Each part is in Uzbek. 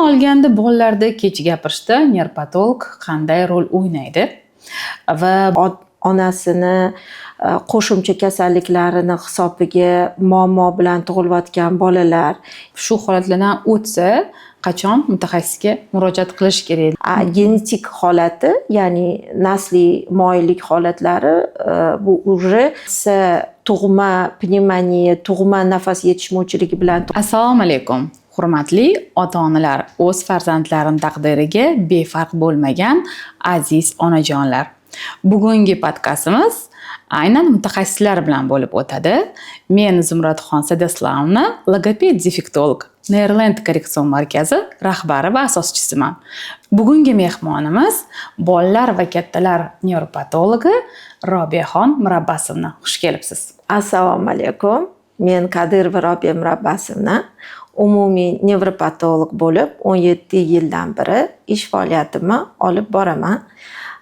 Olganda bolalarda kech gapirishda nevropatolog qanday rol o'ynaydi va Onasini qo'shimcha kasalliklarini hisobiga muammo bilan tug'ilayotgan bolalar. Shu holatlardan o'tsa, qachon mutaxassisga murojaat qilish kerak? Genetik holati, ya'ni nasliy moyillik holatlari, bu уже tug'ma pnevmoniya, tug'ma nafas yetishmovchiligi bilan. Assalomu alaykum, hurmatli ota onalar, o'z farzandlarini taqdiriga befarq bo'lmagan aziz onajonlar. Bugungi podkastimiz aynan mutaxassislar bilan bo'lib o'tadi. Men Zumradxon Sadislamovna, logoped defektolog, Neurland korreksion markazi rahbari va asoschisiman. Bugungi mehmonimiz bolalar va kattalar nevropatologi Robiyaxon Murabbasovna. Xush kelibsiz. Assalomu alaykum. Men Kadirova Robiya Murabbasovna, umumiy nevropatolog bo'lib 17 yildan beri ish faoliyatimni olib boraman.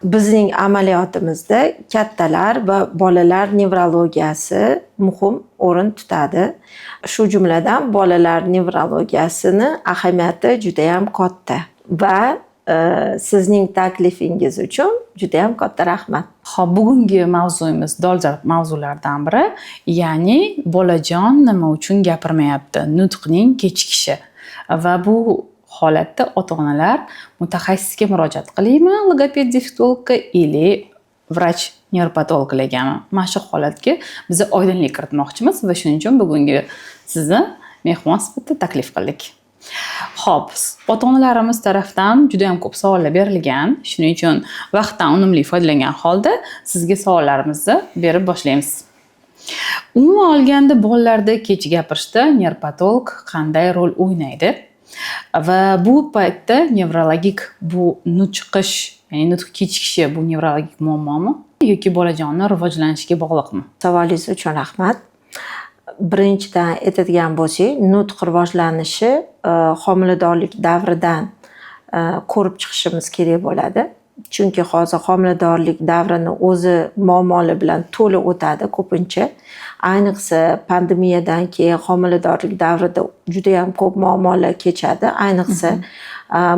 Bizning amaliyotimizda kattalar va bolalar nevrologiyasi muhim o'rin tutadi. Shu jumladan, bolalar nevrologiyasini ahamiyati judayam katta va sizning taklifingiz uchun judayam katta rahmat. Ho'p, bugungi mavzuyimiz dolzarb mavzulardan biri, ya'ni bolajon nima uchun gapirmayapti, nutqning kechikishi va bu holatda ota onalar mutaxassisga murojaat qilaymi, logoped defektologga или vrach nevropatologlargami, mana shu holatga biz oydinlik kiritmoqchimiz va shuning uchun bugungi sizni mehmon sifatida taklif qildik. Ho'p, ota onalarimiz tarafdan juda yam ko'p savollar berilgan. Shuning uchun vaqtdan unumli foydalangan holda sizga savollarimizni berib boshlaymiz. Umuman olganda, bolalarda kech gapirishda nevropatolog qanday rol o'ynaydi? Va bu paytda nevrologik bu nutqish, ya'ni nutq kechikishi, bu nevrologik muammomi yoki bolajonni rivojlanishiga bog'liqmi? Savolingiz uchun rahmat. Birinchidan aytadigan bo'lsak, nutq rivojlanishi homiladorlik davridan ko'rib chiqishimiz kerak bo'ladi. Chunki hozir homiladorlik davrini o'zi muammolar bilan to'la o'tadi ko'pincha. Ayniqsa, pandemiyadan keyin homiladorlik davrida judayam ko'p muammolar kechadi. Ayniqsa,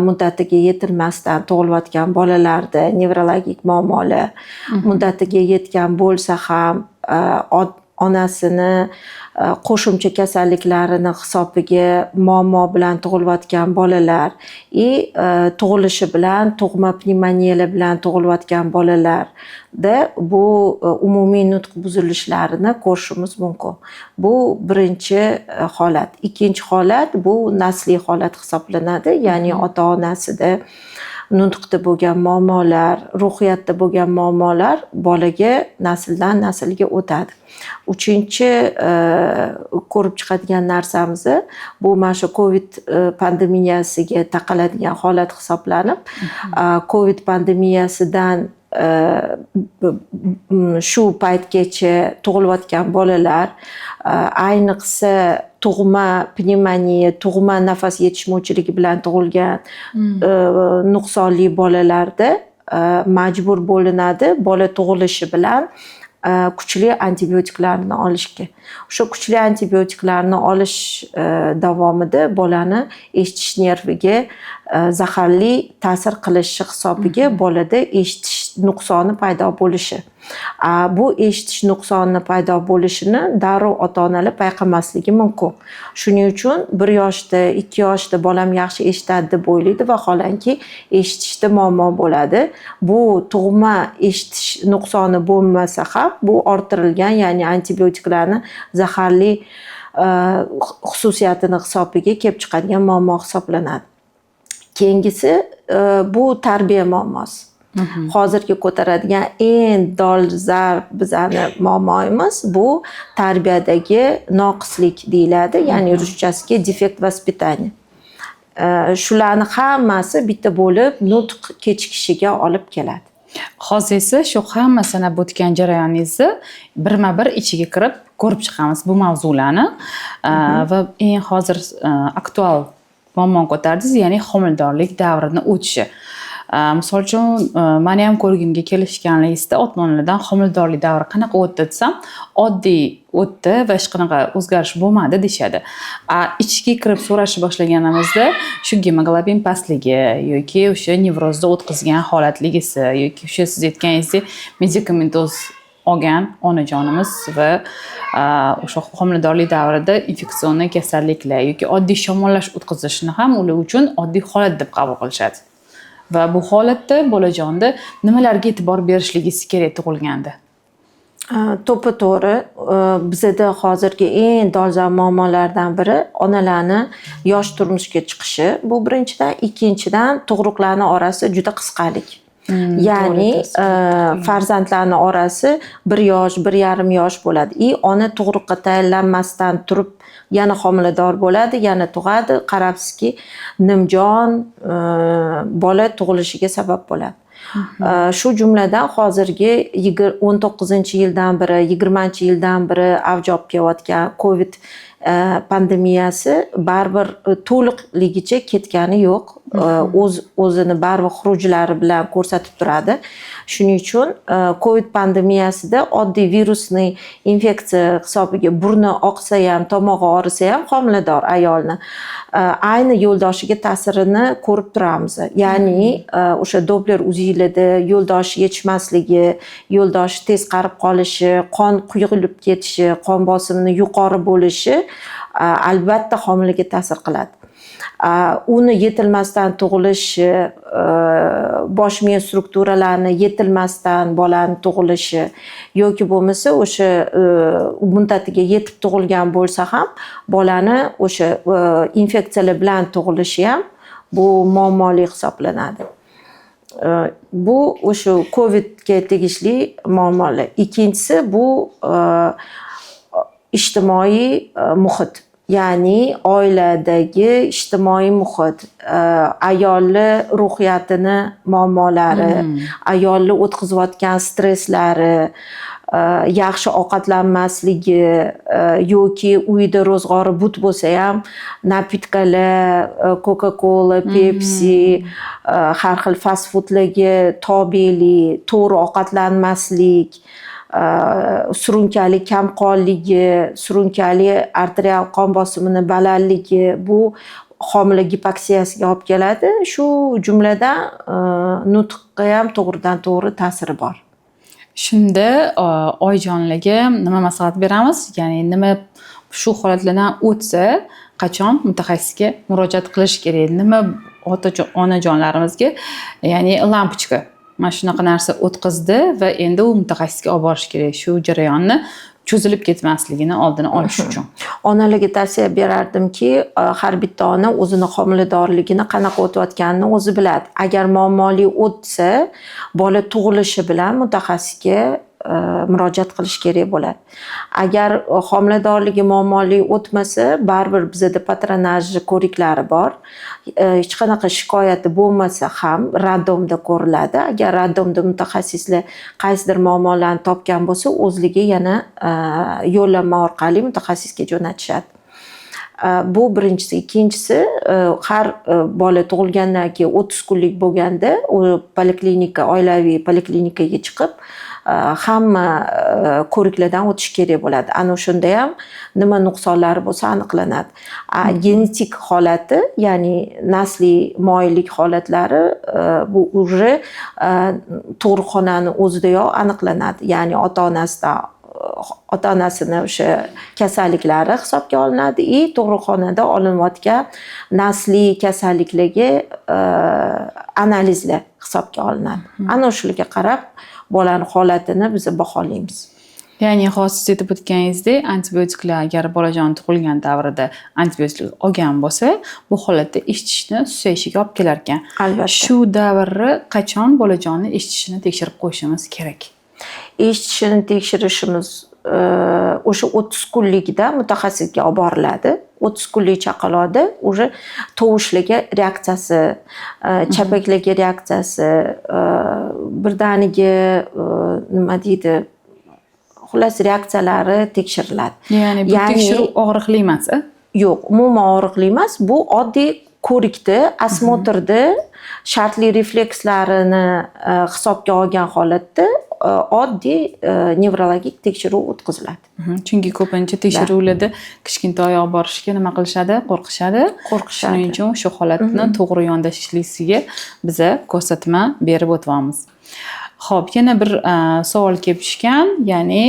muddatiga yetilmasdan tug'ilayotgan bolalarda nevrologik muammolar, muddatiga yetgan bo'lsa ham onasini qo'shimcha kasalliklarini hisobiga muammo bilan tug'ilayotgan bolalar и tug'ilishi bilan tug'ma pnevmoniyalar bilan tug'ilayotgan bolalarda bu umumiy nutq buzilishlarini ko'rishimiz mumkin. Bu birinchi holat. Ikkinchi holat bu nasliy holat hisoblanadi, ya'ni ota onasida nutqda bo'lgan muammolar, ruhiyatda bo'lgan muammolar bolaga nasldan naslga o'tadi. Uchinchi ko'rib chiqadigan narsamiz bu mana shu Covid pandemiyasiga taqaladigan holat hisoblanib, Covid pandemiyasidan shu paytgacha tug'ilayotgan bolalar, ayniqsa tug'ma pnevmoniya, tug'ma nafas yetishmovchiligi bilan tug'ilgan nuqsonli bolalarda majbur bo'linadi bola tug'ilishi bilan kuchli antibiotiklarni olishga. O'sha kuchli antibiotiklarni olish davomida bolani eshitish nerviga zaharli ta'sir qilishi hisobiga bolada eshitish nuqsoni paydo bo'lishi. Bu eshitish nuqsoni paydo bo'lishini darrov ota onalar payqamasligi mumkin. Shuning uchun 1 yoshda, 2 yoshda bolam yaxshi eshitadi deb o'ylaydi, vaholanki eshitishda muammo bo'ladi. Bu tug'ma eshitish nuqsoni bo'lmasa ham, bu orttirilgan, ya'ni antibiotiklarni zaharli xususiyatini hisobiga kelib chiqadigan muammo hisoblanadi. Keyingisi bu tarbiya muammosi. Hozirgi ko'taradigan eng dolzarb bizani muammoimiz bu tarbiyadagi noqislik deyiladi, ya'ni ruschasiga дефект воспитания. Shularni hammasi bitta bo'lib nutq kechikishiga olib keladi. Hozir esa shu hamma sanab o'tgan jarayoningizni birma bir ichiga kirib ko'rib chiqamiz bu mavzularni. Va eng hozir aktual muammoni ko'tardingiz, ya'ni homiladorlik davrini o'tishi. Misol uchun, mani ham ko'rgimga kelishganligida ota-onalardan homiladorlik davri qanaqa o'tdi desam, oddiy o'tdi va hech qanaqa o'zgarish bo'lmadi deyishadi. Ichga kirib so'rashib boshlaganimizda shu gemoglobin pastligi yoki o'sha nevrozda o'tkazgan holatligisi yoki o'sha siz aytganingizdek medikamentoz olgan onajonimiz va o'sha homiladorlik davrida infeksion kasalliklar yoki oddiy shamollash o'tkazishini ham ular uchun oddiy holat deb qabul qilishadi. Va bu holatda bolajonda nimalarga e'tibor berishligisi kerak tug'ilganda? To'ppa to'g'ri. Bizada hozirgi eng dolzarb muammolardan biri onalarni yosh turmushga chiqishi. Bu birinchidan, ikkinchidan, tug'ruqlarni orasi juda qisqalik. Ya'ni farzandlarni orasi 1 yosh, 1,5 yosh bo'ladi. И ona tug'ruqqa tayyorlanmasdan turib yana homilador bo'ladi, yana tug'adi. Qarabsizki, nimjon bola tug'ilishiga sabab bo'ladi. Shu jumladan, hozirgi 19-yildan beri, 20-yildan beri avj olib kelayotgan Covid pandemiyasi baribir to'liqligicha ketgani yo'q. O'z o'zini baribir xurujlari bilan ko'rsatib turadi. Shuning uchun Covid pandemiyasida oddiy virusli infeksiya hisobiga burni oqsa ham, tomog'i og'risa ham homilador ayolni ayni yo'ldoshiga ta'sirini ko'rib turamiz. Ya'ni o'sha Doppler UZIlarda yo'ldosh yetishmasligi, yo'ldosh tez qarib qolishi, qon quyilib ketishi, qon bosimini yuqori bo'lishi albatta homilaga ta'sir qiladi. Uni yetilmasdan tug'ilishi, bosh miya strukturalarini yetilmasdan bolani tug'ilishi yoki bo'lmasa o'sha muddatiga yetib tug'ilgan bo'lsa ham bolani o'sha infeksiyalar bilan tug'ilishi ham bu muammoli hisoblanadi. Bu o'sha Covidga tegishli muammolar. Ikkinchisi, bu ijtimoiy muhit. Ya'ni oiladagi ijtimoiy muhit, ayolni ruhiyatini muammolari, ayolni o'tkazayotgan stresslari, yaxshi ovqatlanmasligi yoki uyda ro'zg'ori but bo'lsa ham напитка lar, Coca-Cola, Pepsi, har xil fast foodlarga tobelik, to'g'ri ovqatlanmaslik, surunkali kamqonligi, surunkali arterial qon bosimini balandligi, bu homila gipoksiyasiga olib keladi. Shu jumladan, nutqqa ham to'g'ridan to'g'ri ta'siri bor. Shunda oyijonlarga nima maslahat beramiz? Ya'ni nima, shu holatlardan o'tsa, qachon mutaxassisga murojaat qilish kerak? Nima ota onajonlarimizga, ya'ni lampochka, mana shunaqa narsa o'tkazdi va endi u mutaxassisga olib borish kerak, shu jarayonni cho'zilib ketmasligini oldini olish uchun. Onalarga tavsiya berardimki, har bitta ona o'zini homiladorligini qanaqa o'tayotganini o'zi biladi. Agar muammoli o'tsa, bola tug'ilishi bilan mutaxassisga murojaat qilish kerak bo'ladi. Agar homiladorligi muammoli o'tmasa, baribir bizada patronaj ko'riklari bor. Hech qanaqa shikoyati bo'lmasa ham роддом da ko'riladi. Agar роддом da mutaxassislar qaysidir muammolarni topgan bo'lsa, o'zligi yana yo'llanma orqali mutaxassisga jo'natishadi. Bu birinchisi. Ikkinchisi, har bola tug'ilgandan keyin 30 kunlik bo'lganda u poliklinika, oilaviy poliklinikaga chiqib, hamma ko'riklardan o'tish kerak bo'ladi. Ana o'shanda ham nima nuqsonlari bo'lsa aniqlanadi. Genetik holati, ya'ni nasliy moyillik holatlari, bu уже tug'ruqxonani o'zidayoq aniqlanadi. Ya'ni ota onasidan, ota onasini o'sha kasalliklari hisobga olinadi и tug'ruqxonada olinayotgan nasliy kasalliklarga analizlar hisobga olinadi. Ana shularga qarab bolani holatini biz baholaymiz. Ya'ni hozir siz aytib o'tganingizdek, antibiotiklar, agar bolajon tug'ilgan davrida antibiotiklar olgan bo'lsa, bu holatda eshitishni susayishiga olib kelar ekan. Albatta. Shu davrni qachon bolajonni eshitishini tekshirib qo'yishimiz kerak? Eshitishini tekshirishimiz o'sha 30 kunlikda mutaxassisga olib boriladi. 30 kunlik chaqaloqda уже tovushlarga reaksiyasi, chapaklarga reaksiyasi, birdaniga nima deydi, xullas, reaksiyalari tekshiriladi. Ya'ni bu tekshiruv og'riqli emas, a? Yo'q, umuman og'riqli emas. Bu oddiy Ko'rikda, осмотр da shartli reflekslarini hisobga olgan holatda oddiy nevrologik tekshiruv o'tkaziladi. Chunki ko'pincha tekshiruvlarda kichkintoy olib borishga nima qilishadi? Qo'rqishadi. Qo'rqishadi. Shuning uchun shu holatni to'g'ri yondashishligiga biza ko'rsatma berib o'tyapmiz. Xo'p, yana bir savol kelib tushgan, ya'ni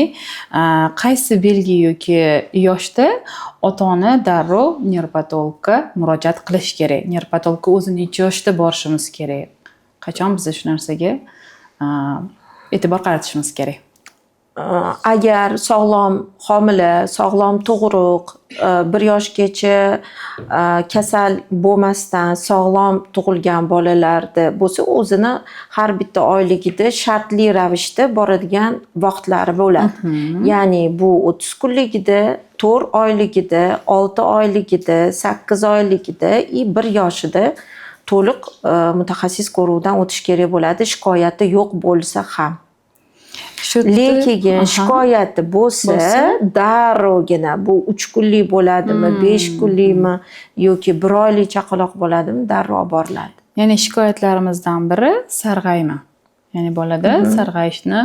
qaysi belgi yoki yoshda ota-ona darrov nevropatologga murojaat qilish kerak? Nevropatologga o'zi necha yoshda borishimiz kerak? Qachon biz shu narsaga e'tibor qaratishimiz kerak? Agar sog'lom homila, sog'lom tug'ruq, 1 yoshgacha kasal bo'lmasdan sog'lom tug'ilgan bolalarda bo'lsa, o'zini har bitta oyligida shartli ravishda boradigan vaqtlari bo'ladi. Ya'ni bu 30 kunligida, 4 oyligida, 6 oyligida, 8 oyligida и 1 yoshida to'liq mutaxassis ko'ruvidan o'tish kerak bo'ladi, shikoyati yo'q bo'lsa ham. Shu yerda Lekin shikoyati bo'lsa, Bo'lsa? darrovgina, bu 3 kunlik bo'ladimi, 5 kunlikmi yoki bir oylik chaqaloq bo'ladimi, darrov olib boriladi. Ya'ni shikoyatlarimizdan biri sarg'ayma. Ya'ni bolada sarg'ayishni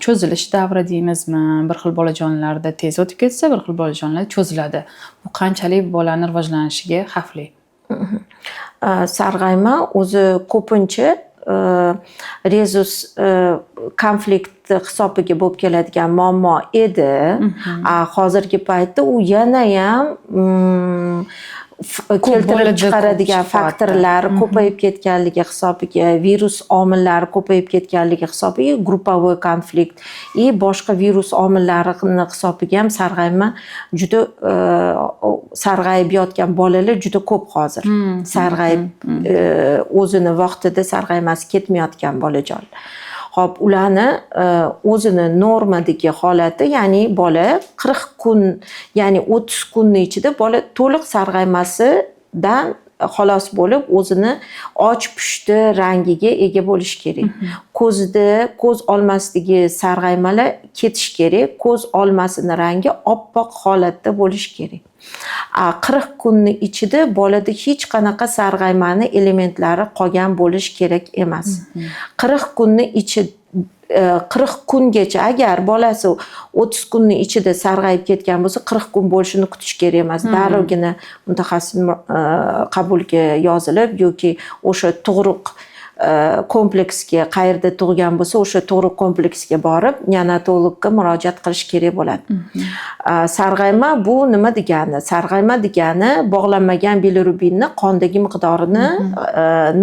cho'zilish davri deymizmi, bir xil bolajonlarda tez o'tib ketsa, bir xil bolajonlarda cho'ziladi. Bu qanchalik bolani rivojlanishiga xavfli? Sarg'ayma o'zi ko'pincha rezus konflikt hisobiga bo'lib keladigan muammo edi. A hozirgi paytda u yanayam keltirib bolada ko'p chiqaradigan chiqyapti. Faktorlar ko'payib ketganligi hisobiga, virus omillari ko'payib ketganligi hisobiga, групповой konflikt и boshqa virus omillarini hisobiga ham sarg'ayma juda sarg'ayib yotgan bolalar juda ko'p hozir. Sarg'ayib, o'zini vaqtida sarg'aymasi ketmayotgan bolajonlar. Xo'p, ularni o'zini normadagi holati, ya'ni bola 40 kun, ya'ni 30 kunni ichida bola to'liq sarg'aymasidan xalos bo'lib, o'zini och pushti rangiga ega bo'lishi kerak. Ko'zida, ko'z olmasidagi sarg'aymalar ketishi kerak, ko'z olmasini rangi oppoq holatda bo'lishi kerak. A 40 kunni ichida bolada hech qanaqa sarg'aymani elementlari qolgan bo'lishi kerak emas. 40 kunni ichi 40 kungacha, agar bolasi 30 kunni ichida sarg'ayib ketgan bo'lsa, 40 kun bo'lishini kutish kerak emas. Darrovgina mutaxassis qabulga yozilib yoki o'sha tug'ruq kompleksga, qayerda tug'gan bo'lsa, o'sha tug'ruq kompleksga borib, neonatologga murojaat qilish kerak bo'ladi. Sarg'ayma bu nima degani? Sarg'ayma degani bog'lanmagan bilirubinni qondagi miqdorini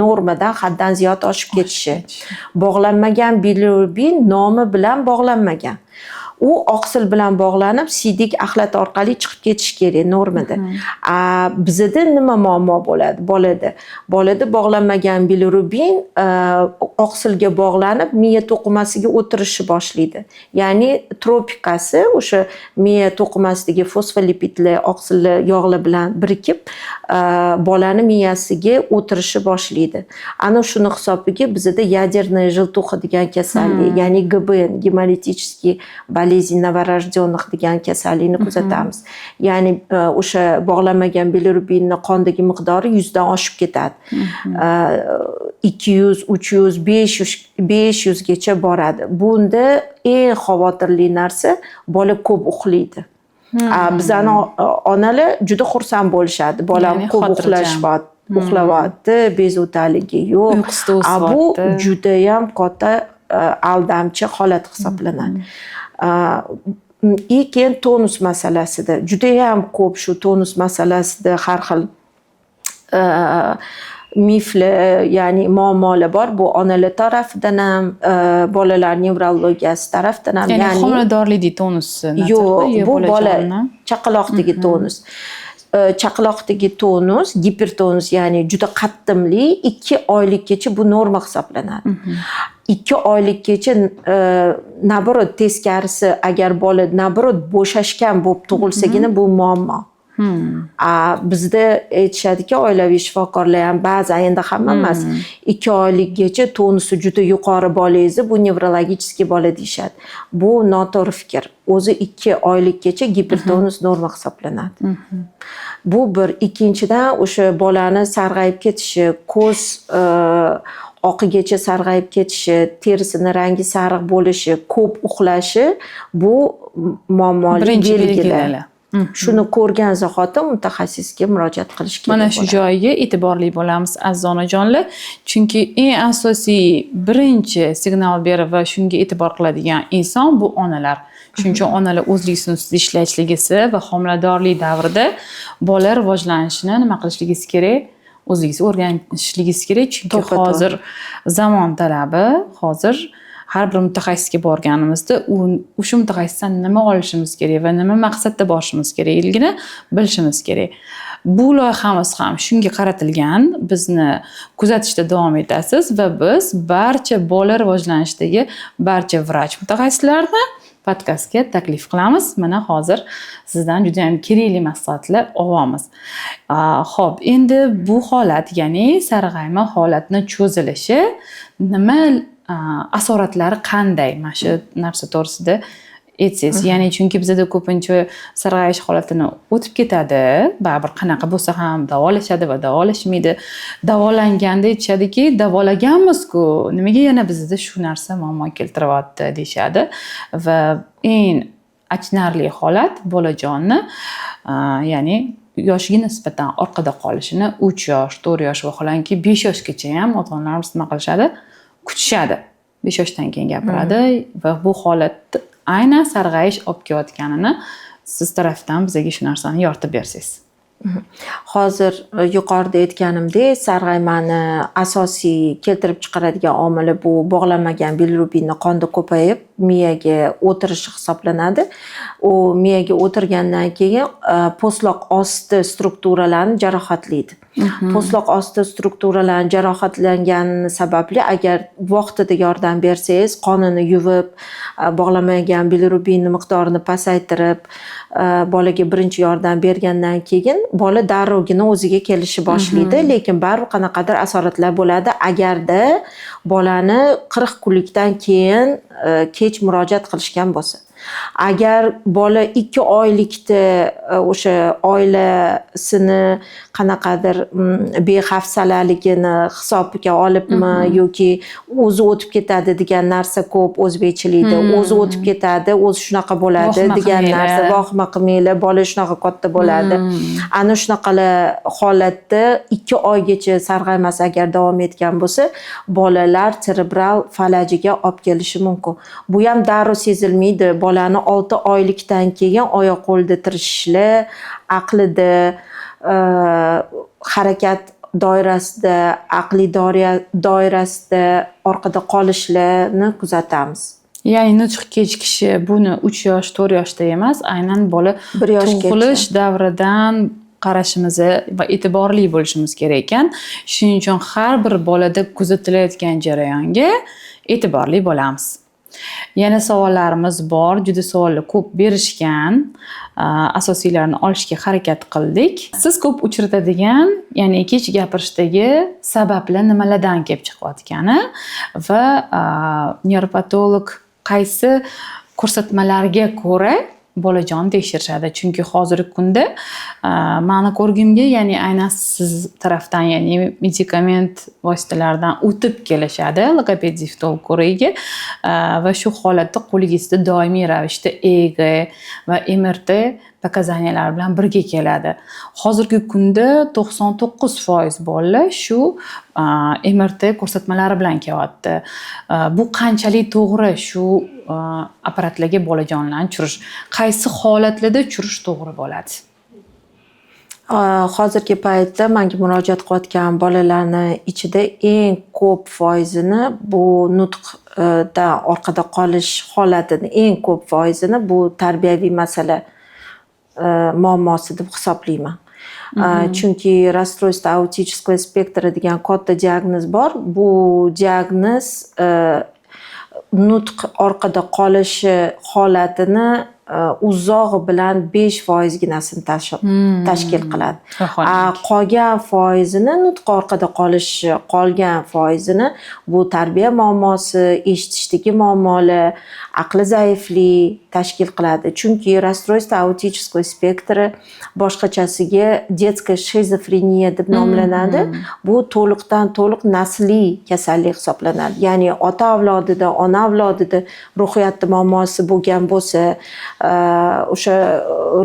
normadan, haddan ziyod oshib ketishi. Bog'lanmagan bilirubin nomi bilan bog'lanmagan. U oqsil bilan bog'lanib, siydik axlat orqali chiqib ketishi kerak normada. A bizada nima muammo bo'ladi bolada? Bolada bog'lanmagan bilirubin oqsilga bog'lanib, miya to'qimasiga o'tirishni boshlaydi. Ya'ni tropikasi o'sha miya to'qimasidagi fosfolipidlar, oqsilli yog'lar bilan birikib, bolani miyasiga o'tirishni boshlaydi. Ana shuni hisobiga bizada ядерная желтуха degan kasallik, ya'ni ГБН, гемолитический болезнь новорожденных degan kasallikni kuzatamiz. Ya'ni o'sha bog'lanmagan bilirubinni qondagi miqdori 100 dan oshib ketadi. 200, 300, 500, 500 gacha boradi. Bunda eng xavotirli narsa, bola ko'p uxlaydi. A bizani onalar juda xursand bo'lishadi. Bolam Ya'ni ko'p xotirjam. Uxlayapti, bezovtaligi yo'q. Uyqusida A bu o'syapti. Judayam katta aldamchi holat hisoblanadi. И keyin tonus masalasida judayam ko'p, shu tonus masalasida har xil miflar, ya'ni muammolar bor. Bu onalar tarafidan ham, bolalar nevrologiyasi tarafidan ham. Ya'ni homiladorlikdagi tonusni Yo'q, bu bola bolajonini? chaqaloqdagi tonus. Chaqaloqdagi tonus, gipertonus, ya'ni juda qattimli, 2 oylikgacha bu norma hisoblanadi. 2 oylikgacha наоборот, teskarisi, agar bola наоборот bo'shashgan bo'lib tug'ilsagina, bu muammo. A bizda aytishadiki, oilaviy shifokorlar ham ba'zan, endi hamma emas, 2 oylikgacha tonusi juda yuqori bolangizni bu неврологический bola deyishadi. Bu noto'g'ri fikr. O'zi 2 oylikgacha gipertonus norma hisoblanadi. Bu bir. Ikkinchidan, o'sha bolani sarg'ayib ketishi, ko'z oqigacha sarg'ayib ketishi, terisini rangi sariq bo'lishi, ko'p uxlashi bu muammoli Birinchi belgilar. belgilar. Shuni ko'rgan zahoti mutaxassisga murojaat qilish kerak Mana shu bo'ladi. joyiga e'tiborli bo'lamiz, aziz onajonlar, chunki eng asosiy birinchi signal berib va shunga e'tibor qiladigan inson bu onalar. Shuning uchun onalar o'zlikni ustida ishlashligisi va homiladorlik davrida bola rivojlanishini nima qilishligi kerak? O'zligisi o'rganishligisi kerak, chunki To'ppa-to'g'ri. hozir zamon talabi, hozir har bir mutaxassisga borganimizda u o'sha mutaxassisdan nima olishimiz kerak va nima maqsadda borishimiz kerakligini bilishimiz kerak. Bu loyihamiz ham shunga qaratilgan. Bizni kuzatishda davom etasiz va biz barcha bola rivojlanishidagi barcha vrach mutaxassislarni podkastga taklif qilamiz. Mana hozir sizdan juda yam kerakli maslahatlar olamiz. Xo'p, endi bu holat, ya'ni sarg'ayma holatini cho'zilishi nima, asoratlari qanday? Mana shu narsa to'g'risida aytsangiz. Ya'ni chunki bizada ko'pincha sarg'ayish holatini o'tib ketadi. Baribir qanaqa bo'lsa ham davolashadi va davolashmaydi. Davolanganda aytishadiki, davolaganmiz-ku, nimaga yana bizda shu narsa muammo keltiryapti deyishadi. Va eng achinarli holat bolajonni, ya'ni yoshiga nisbatan orqada qolishini 3 yosh, 4 yosh, vaholanki 5 yoshgacha ham ota-onalarimiz nima qilishadi? Kutishadi. 5 yoshdan keyin gapiradi va bu holat aynan sarg'ayish olib kelayotganini siz tarafdan bizga shu narsani yoritib bersangiz. Hozir yuqorida aytganimdek, sarg'aymani asosiy keltirib chiqaradigan omili bu bog'lanmagan bilirubinni qonda ko'payib, miyaga o'tirishi hisoblanadi. U miyaga o'tirgandan keyin po'stloq osti strukturalarni jarohatlaydi. Po'stloq osti strukturalarni jarohatlangani sababli, agar vaqtida yordam bersangiz, qonini yuvib, bog'lanmagan bilirubinni miqdorini pasaytirib, bolaga birinchi yordam bergandan keyin bola darrovgina o'ziga kelishni boshlaydi, lekin baribir qanaqadir asoratlar bo'ladi, agarda bolani 40 kunlikdan keyin kech murojaat qilishgan bo'lsa. Agar bola 2 oylikda o'sha oilasini qanaqadir bexafsalaligini hisobga olibmi yoki o'zi o'tib ketadi degan narsa ko'p o'zbekchilikda, o'zi o'tib ketadi, o'zi shunaqa bo'ladi Vohima degan qilmanglar. narsa, vohima qilmanglar, bola shunaqa katta bo'ladi. Ana shunaqalar holatda 2 oygacha sarg'aymasi agar davom etgan bo'lsa, bolalar serebral falajiga olib kelishi mumkin. Bu ham darrov sezilmaydi. Bolani 6 oylikdan keyin oyoq qo'lida tirishishlar, aqlida, harakat doirasida, aqliy doirasida orqada qolishlarni kuzatamiz. Ya'ni nutq kechikishi buni 3 yosh, 4 yoshda emas, aynan bola 1 yoshgacha. tug'ilish davridan qarashimiz va e'tiborli bo'lishimiz kerak ekan. Shuning uchun har bir bolada kuzatilayotgan jarayonga e'tiborli bo'lamiz. Yana savollarimiz bor, juda savollar ko'p berishgan. Asosiylarini olishga harakat qildik. Siz ko'p uchratadigan, ya'ni kech gapirishdagi sabablar nimalardan kelib chiqayotgani va nevropatolog qaysi ko'rsatmalarga ko'ra bolajonni tekshirishadi? Chunki hozirgi kunda mani ko'rgimga, ya'ni aynan siz tarafdan, ya'ni medikament vositalaridan o'tib kelishadi logoped, defektolog ko'rigiga va shu holatda qo'lingizda doimiy ravishda ЭЭГ va МРТ показания lari bilan birga keladi. Hozirgi kunda 99% bolalar shu МРТ ko'rsatmalari bilan kelyapti. Bu qanchalik to'g'ri, shu apparatlarga bolajonlarni tushirish? Qaysi holatlarda tushirish to'g'ri bo'ladi? Hozirgi paytda manga murojaat qilayotgan bolalarni ichida eng ko'p foizini bu nutqda orqada qolish holatini, eng ko'p foizini bu tarbiyaviy masala muammosi deb hisoblayman. Chunki расстройство аутического спектра degan katta diagnoz bor. Bu diagnoz nutq orqada qolishi holatini Uzog'i bilan 5 foizginasini tashkil qiladi. A Vaholanki. Qolgan foizini, nutq orqada qolishi, qolgan foizini bu tarbiya muammosi, eshitishdagi muammolar, aqli zaiflik tashkil qiladi. Chunki расстройство аутического спектра, boshqachasiga детская шизофрения deb nomlanadi. Bu to'liqdan to'liq nasliy kasallik hisoblanadi. Ya'ni ota avlodida, ona avlodida ruhiyatni muammosi bo'lgan bo'lsa, o'sha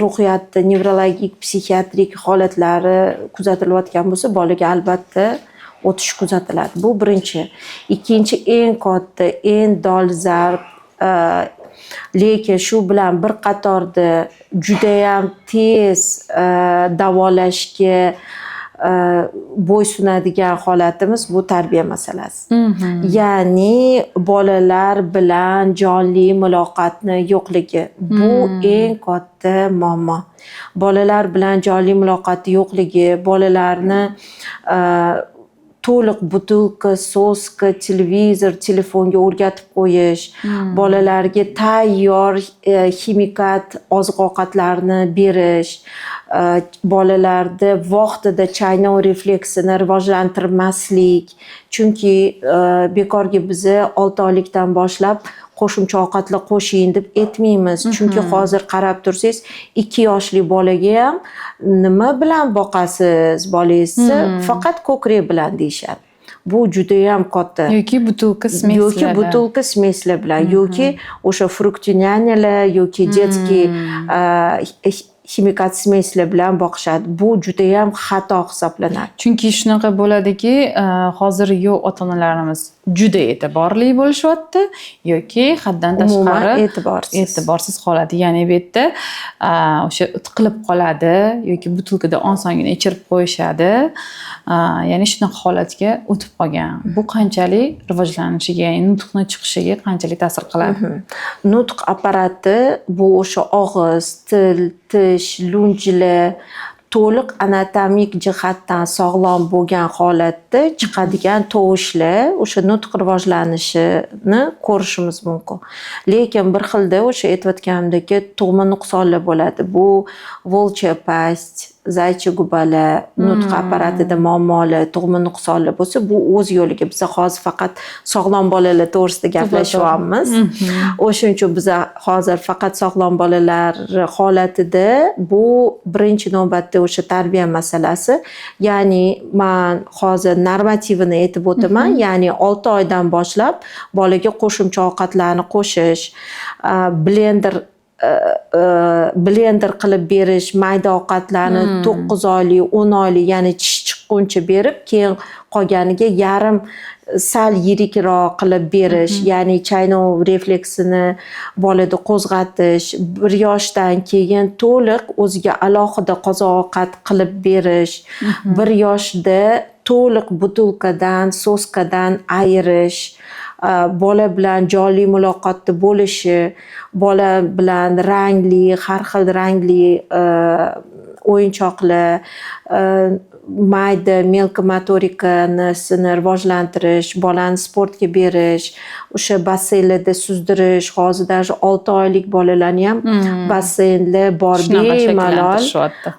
ruhiyatni nevrologik, psixiatrik holatlari kuzatilayotgan bo'lsa, bolaga albatta o'tish kuzatiladi. Bu birinchi. Ikkinchi, eng katta, eng dolzarb, lekin shu bilan bir qatorda judayam tez davolashga bo'ysunadigan holatimiz, bu tarbiya masalasi. Ya'ni bolalar bilan jonli muloqotni yo'qligi. Bu eng katta muammo. Bolalar bilan jonli muloqotni yo'qligi, bolalarni to'liq бутылка, соска, televizor, telefonga o'rgatib qo'yish, bolalarga tayyor ximikat oziq ovqatlarni berish, bolalarda vaqtida chaynov refleksini rivojlantirmaslik. Chunki bekorga biza 6 oylikdan boshlab qo'shimcha ovqatlar qo'shing deb aytmaymiz. Chunki hozir qarab tursangiz, 2 yoshli bolaga ham "Nima bilan boqasiz bolangizni?" "Faqat ko'krak bilan", deyishadi. Bu judayam katta. Yoki бутылка Yoki смесь lar. Бутылка смесь lar bilan, yoki o'sha "Фруктиняня" lar yoki детский ximikat смесь lar bilan boqishadi. Bu judayam xato hisoblanadi. Chunki shunaqa bo'ladiki, hozir yo ota onalarimiz juda e'tiborli bo'lishyapti yoki haddan Umuman tashqari e'tiborsiz. E'tiborsiz holati. Ya'ni bu yerda o'sha tiqilib qoladi yoki бутылка da osongina ichirib qo'yishadi. Ya'ni shunaqa holatga o'tib qolgan. Bu qanchalik rivojlanishiga, ya'ni nutqni chiqishiga qanchalik ta'sir qiladi? Nutq apparati bu o'sha og'iz, til, tish, lunjlar to'liq anatomik jihatdan sog'lom bo'lgan holatda chiqadigan tovushlar, o'sha nutq rivojlanishini ko'rishimiz mumkin. Lekin bir xilda o'sha aytayotganimdek, tug'ma nuqsonlar bo'ladi. Bu волчья пасть, зайчья губа lar, nutq apparatida muammolar, tug'ma nuqsonlar bo'lsa, bu o'z yo'liga. Biz hozir faqat sog'lom bolalar to'g'risida gaplashyapmiz. O'shuning uchun biza hozir faqat sog'lom bolalar holatida bu birinchi navbatda o'sha tarbiya masalasi. Ya'ni man hozir normativini aytib o'taman. Ya'ni 6 oydan boshlab bolaga qo'shimcha ovqatlarni qo'shish, blender qilib berish, mayda ovqatlarni 9 oylik, 10 oylik, ya'ni tish chiqquncha berib, keyin qolganiga yarim sal yirikroq qilib berish, ya'ni chaynov refleksini bolada qo'zg'atish, 1 yoshdan keyin to'liq o'ziga alohida qozoq ovqat qilib berish, 1 yoshda to'liq бутылка dan, соска dan ayirish, bola bilan jonli muloqotda bo'lishi, bola bilan rangli, har xil rangli o'yinchoqlar, mayda мелко motorikasini rivojlantirish, bolani sportga berish, o'sha basseynlarda suzdirish. Hozir даже 6 oylik bolalarni ham basseynlar bor, Shunaqa bemalol shakllantirishyapti.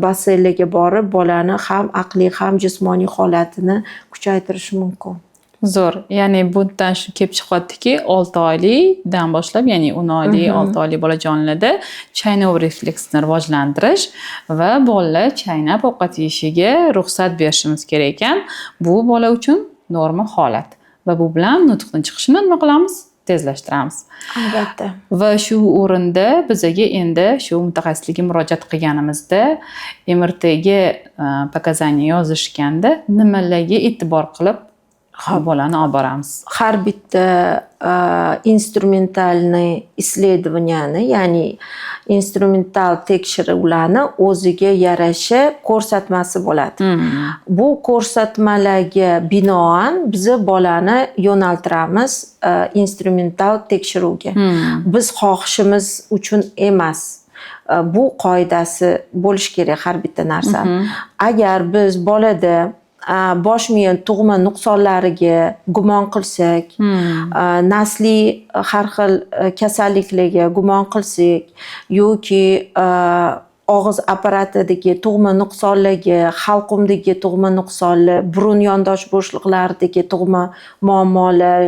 Basseynlarga borib, bolani ham aqliy, ham jismoniy holatini kuchaytirish mumkin. Zo'r. Ya'ni bundan shu kelib chiqyaptiki, 6 oylikdan boshlab, ya'ni 10 oylik, 6 oylik bolajonlarda chaynov refleksini rivojlantirish va bolalar chaynab ovqat yeyishiga ruxsat berishimiz kerak ekan. Bu bola uchun norma holat. Va bu bilan nutqni chiqishini nima qilamiz? Tezlashtiramiz. Albatta. Va shu o'rinda bizaga endi shu mutaxassislikka murojaat qilganimizda MRTga показания yozishganda nimalarga e'tibor qilib bolani olib boramiz? Har bitta инструментальный исследования ni, ya'ni instrumental tekshiruvlarni o'ziga yarasha ko'rsatmasi bo'ladi. Bu ko'rsatmalarga binoan biza bolani yo'naltiramiz instrumental tekshiruvga. Biz xohishimiz uchun emas. Bu qoidasi bo'lishi kerak har bitta narsani. Agar biz bolada Bosh miya tug'ma nuqsonlariga gumon qilsak, nasliy har xil kasalliklarga gumon qilsak yoki og'iz apparatidagi tug'ma nuqsonlarga, halqumdagi tug'ma nuqsonlar, burun yondosh bo'shliqlaridagi tug'ma muammolar,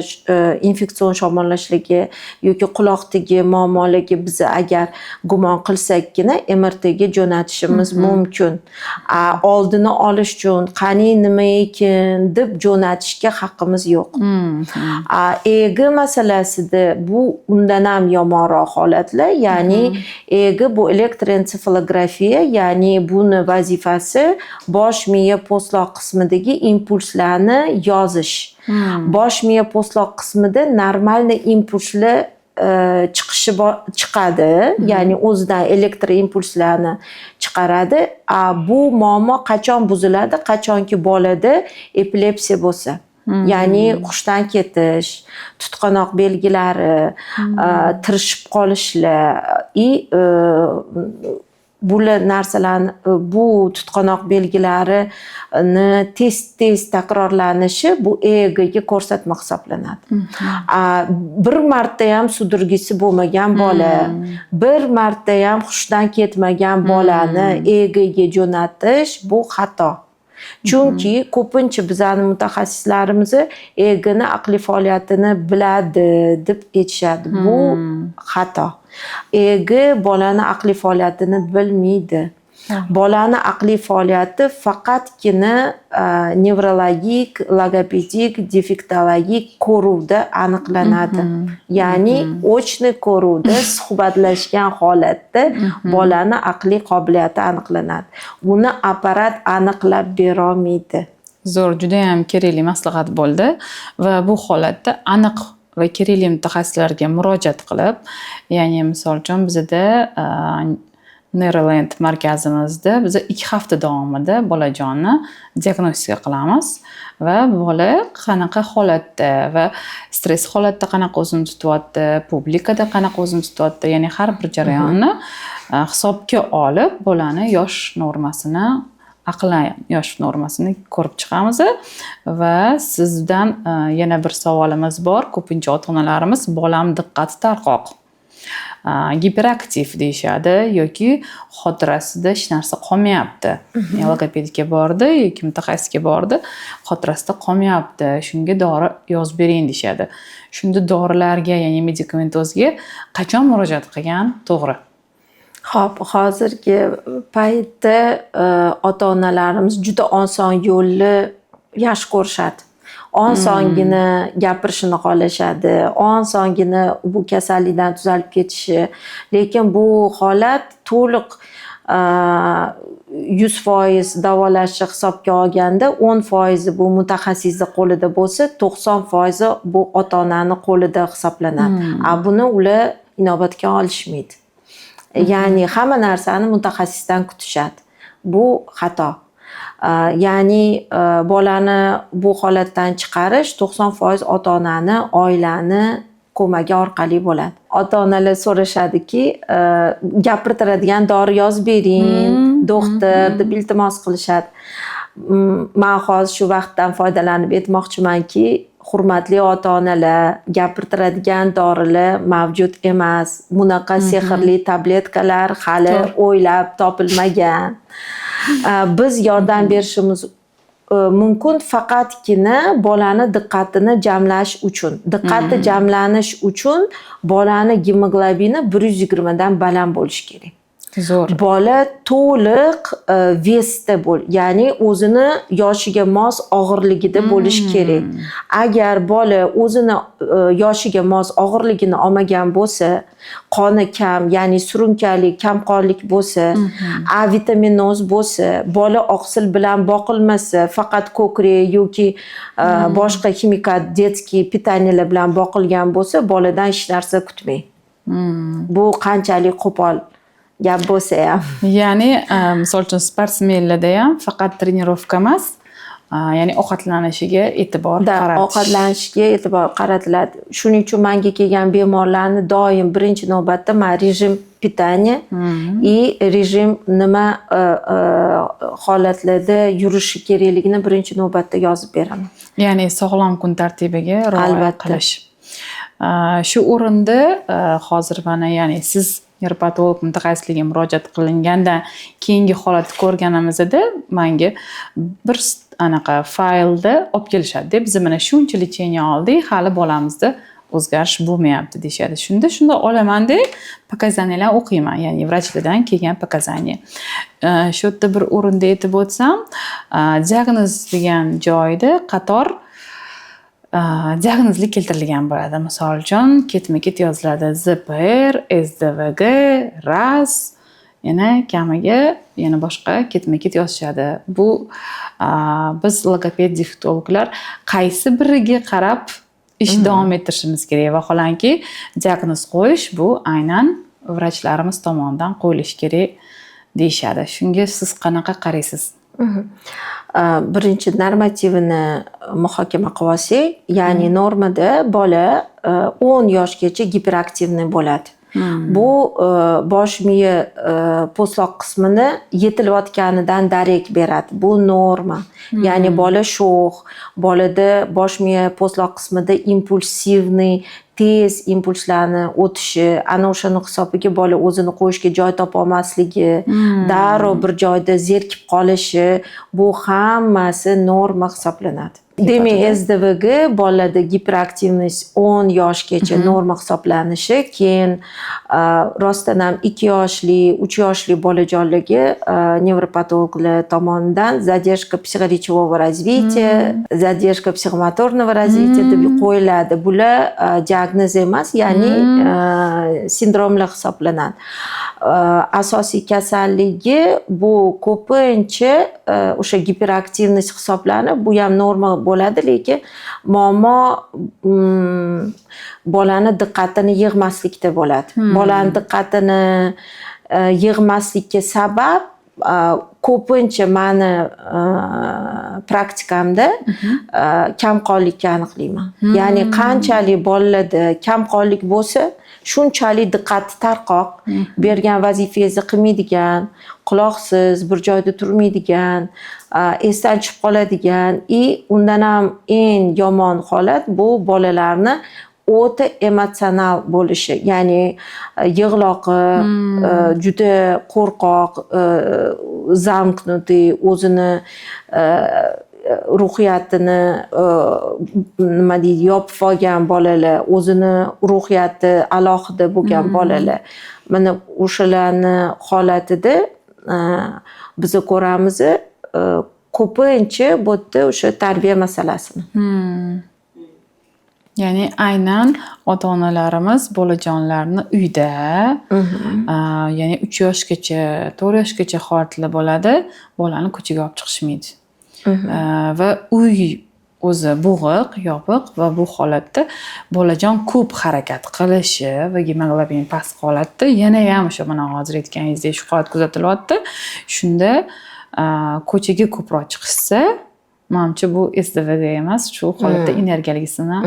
infeksion shamollashlarga yoki quloqdagi muammolarga biz agar gumon qilsakkina MRTga jo'natishimiz mumkin. Oldini olish uchun qani nima ekan deb jo'natishga haqqimiz yo'q. EEG masalasida bu undan ham yomonroq holatlar, ya'ni EEG bu elektroensefalografiya, ya'ni buni vazifasi bosh miya po'stloq qismidagi impulslarni yozish. Bosh miya po'stloq qismida нормальный impulslar chiqishi chiqadi, ya'ni o'zidan elektr impulslarni chiqaradi. A bu muammo qachon buziladi? Qachonki bolada epilepsiya bo'lsa. Ya'ni hushdan ketish, tutqanoq belgilari, tirishib qolishlar и bular narsalarni, bu tutqanoq belgilarini tez tez takrorlanishi bu EEGga ko'rsatma hisoblanadi. Bir marta ham судороги si bo'lmagan bola, bir marta ham hushdan ketmagan bolani EEGga jo'natish bu xato. Chunki ko'pincha bizani mutaxassislarimiz EEGni aqliy faoliyatini biladi deb aytishadi. Bu xato. EEG bolani aqliy faoliyatini bilmaydi. Bolani aqliy faoliyati faqatgina nevrologik, logopedik, defektologik ko'ruvda aniqlanadi. Ya'ni очный ko'ruvda, suhbatlashgan holatda bolani aqliy qobiliyati aniqlanadi. Buni apparat aniqlab berolmaydi. Zo'r, judayam kerakli maslahat bo'ldi va bu holatda aniq va kerakli mutaxassislarga murojaat qilib, ya'ni misol uchun bizada Neuroland markazimizda biza 2 hafta davomida bolajonni diagnostika qilamiz va bola qanaqa holatda va stress holatda qanaqa o'zini tutyapti, публика da qanaqa o'zini tutyapti, ya'ni har bir jarayonni hisobga olib, bolani yosh normasini, aqlan yosh normasini ko'rib chiqamiz. Va sizdan yana bir savolimiz bor. Ko'pincha ota-onalarimiz bolam diqqati tarqoq, giperaktiv deyishadi yoki xotirasida hech narsa qolmayapti. Logopedga bordi yoki mutaxassisga bordi, xotirasida qolmayapti, shunga dori yozib bering deyishadi. Shunda dorilarga, ya'ni medikamentozga qachon murojaat qilgan to'g'ri? Xo'p, hozirgi paytda ota-onalarimiz juda oson yo'lni yaxshi ko'rishadi. Osongina gapirishini xohlashadi, osongina bu kasallikdan tuzalib ketishi. Lekin bu holat to'liq 100% davolashni hisobga olganda 10 foizi bu mutaxassisni qo'lida bo'lsa, 90 foizi bu ota-onani qo'lida hisoblanadi. A buni ular inobatga olishmaydi. Ya'ni hamma narsani mutaxassisdan kutishadi. Bu xato. Ya'ni bolani bu holatdan chiqarish 90% ota-onani, oilani ko'magi orqali bo'ladi. Ota-onalar so'rashadiki, gapirtiradigan dori yozib bering, doktor deb iltimos qilishadi. Man hozir shu vaqtdan foydalanib aytmoqchimanki, hurmatli ota-onalar, gapirtiradigan dorilar mavjud emas. Bunaqa sehrli tabletkalar hali o'ylab topilmagan. Biz yordam berishimiz mumkin faqatgina bolani diqqatini jamlash uchun. Diqqati jamlanish uchun bolani gemoglobini 120 dan baland bo'lishi kerak. Zo'r. Bola to'liq вес da bo'l, ya'ni o'zini yoshiga mos og'irligida bo'lishi kerak. Agar bola o'zini yoshiga mos og'irligini olmagan bo'lsa, qoni kam, ya'ni surunkali kamqonlik bo'lsa, avitaminoz bo'lsa, bola oqsil bilan boqilmasa, faqat ko'krak yoki boshqa химикат детский питания lar bilan boqilgan bo'lsa, boladan hech narsa kutmang. Bu qanchalik qo'pol gap bo'lsa ham. Ya'ni, misol uchun, sportsmenlarda ham faqat тренировка emas, ya'ni ovqatlanishiga e'tibor qaratish. Ovqatlanishga e'tibor qaratiladi. Shuning uchun manga kelgan bemorlarni doim birinchi navbatda man rejim Питания и rejim, nima holatlarda yurishi kerakligini birinchi navbatda yozib beraman. Ya'ni sog'lom kun tartibiga rioya qilish. Shu o'rinda hozir mana, ya'ni siz nevropatolog mutaxassisligiga murojaat qilingandan keyingi holatni ko'rganimizda, manga bir anaqa faylda olib kelishadi-da, biz mana shuncha лечение oldik, hali bolamizda o'zgarish bo'lmayapti, deyishadi. Shunda olamanda показания lar o'qiyman, ya'ni vrachlardan kelgan показания. Shu yerda bir o'rinda aytib o'tsam, diagnoz degan joyda qator diagnozlar keltirilgan bo'ladi. Misol uchun, ketma-ket yoziladi: ЗПР, СДВГ, РАС, yana kamiga yana boshqa ketma-ket yozishadi. Bu biz logoped defektologlar qaysi biriga qarab ish davom ettirishimiz kerak? Vaholanki, diagnoz qo'yish bu aynan vrachlarimiz tomonidan qo'yilishi kerak, deyishadi. Shunga siz qanaqa qaraysiz? Birinchi normativini muhokama qilib olsak, ya'ni normada bola 10 yoshgacha гиперактивный bo'ladi. Bu bosh miya po'stloq qismini yetilayotganidan darak beradi. Bu norma. Ya'ni bola sho'x, bolada bosh miya po'stloq qismida импульсивный, tez impulslarni o'tishi, ana o'shani hisobiga bola o'zini qo'yishga joy topolmasligi, darrov bir joyda zerikib qolishi, bu hammasi norma hisoblanadi. Demak, СДВГ, bolada гиперактивность 10 yoshgacha norma hisoblanishi, keyin rostdan ham 2 yoshli, 3 yoshli bolajonlarga nevropatologlar tomonidan задержка психоречевого развития, задержка психомоторного развития deb qo'yiladi. Bular diagnoz emas, ya'ni sindromlar hisoblanadi. Asosiy kasalligi bu ko'pincha o'sha гиперактивность hisoblanib, bu ham norma bo'ladi, lekin muammo bolani diqqatini yig'maslikda bo'ladi. Bolani diqqatini yig'maslikka sabab ko'pincha mani praktikamda kamqonlikka aniqlayman. Ya'ni qanchalik bolalarda kamqonlik bo'lsa, shunchalik diqqati tarqoq, bergan vazifangizni qilmaydigan, quloqsiz, bir joyda turmaydigan, esdan chiqib qoladigan и undan ham eng yomon holat bu bolalarni o'ta emotsional bo'lishi, ya'ni yig'loqi, juda qo'rqoq, замкнутый, o'zini ruhiyatini nima deydi, yopib olgan bolalar, o'zini ruhiyati alohida bo'lgan bolalar. Mana o'shalarni holatida biza ko'ramiz ko'pincha bu yerda o'sha tarbiya masalasini. Ya'ni aynan ota onalarimiz bolajonlarni uyda, ya'ni 3 yoshgacha, 4 yoshgacha holatlar bo'ladi, bolani ko'chaga olib chiqishmaydi. Va uy o'zi bo'g'iq, yopiq va bu holatda bolajon ko'p harakat qilishi va gemoglobin past holatda yanayam o'sha mana hozir aytganingizdek shu holat kuzatilyapti. Shunda ko'chaga ko'proq chiqishsa, manimcha, bu СДВГ emas, shu holatda energiyalisini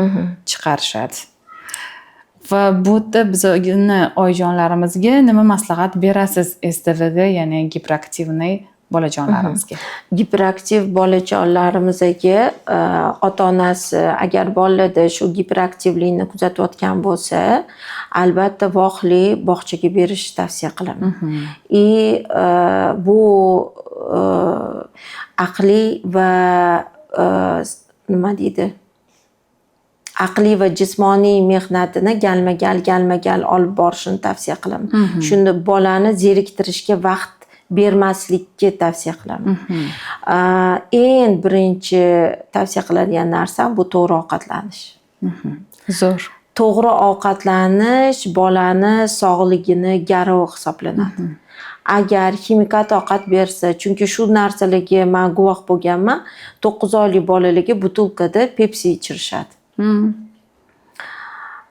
chiqarishadi. Va bu yerda bizni oyijonlarimizga nima maslahat berasiz СДВГ, ya'ni гиперактивный bolajonlarimizga? Giperaktiv bolajonlarimizga ota onasi agar bolalarda shu giperaktivlikni kuzatayotgan bo'lsa, albatta vaqtli bog'chaga berishni tavsiya qilaman. И bu aqliy va nima deydi, aqliy va jismoniy mehnatini galma gal olib borishini tavsiya qilaman. Shunda bolani zeriktirishga vaqt bermaslikka tavsiya qilaman. Eng birinchi tavsiya qiladigan narsam bu to'g'ri ovqatlanish. Zo'r. To'g'ri ovqatlanish bolani sog'ligini garovi hisoblanadi. Agar ximikat ovqat bersa, chunki shu narsalarga man guvoh bo'lganman, 9 oylik bolalarga butilkada Pepsi ichirishadi.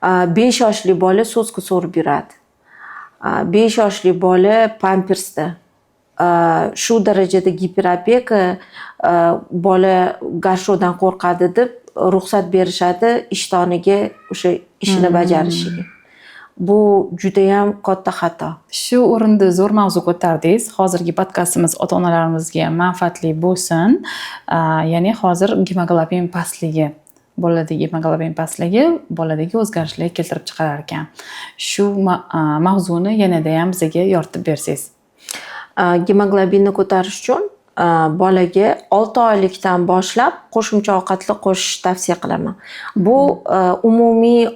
5 yoshli bola соска so'rib yuradi. 5 yoshli bola pampersda. Shu darajada гиперопека, bola горшок dan qo'rqadi deb ruxsat berishadi ishtoniga o'sha ishini bajarishiga. Bu judayam katta xato. Shu o'rinda zo'r mavzu ko'tardingiz. Hozirgi podkastimiz ota-onalarimizga manfaatli bo'lsin. Ya'ni hozir gemoglobin pastligi, boladagi gemoglobin pastligi boladagi o'zgarishlarga keltirib chiqarar ekan. Shu mavzuni yanadayam bizga yoritib bersangiz. Gemoglobinni ko'tarish uchun bolaga 6 oylikdan boshlab qo'shimcha ovqatlar qo'shishni tavsiya qilaman. Bu umumiy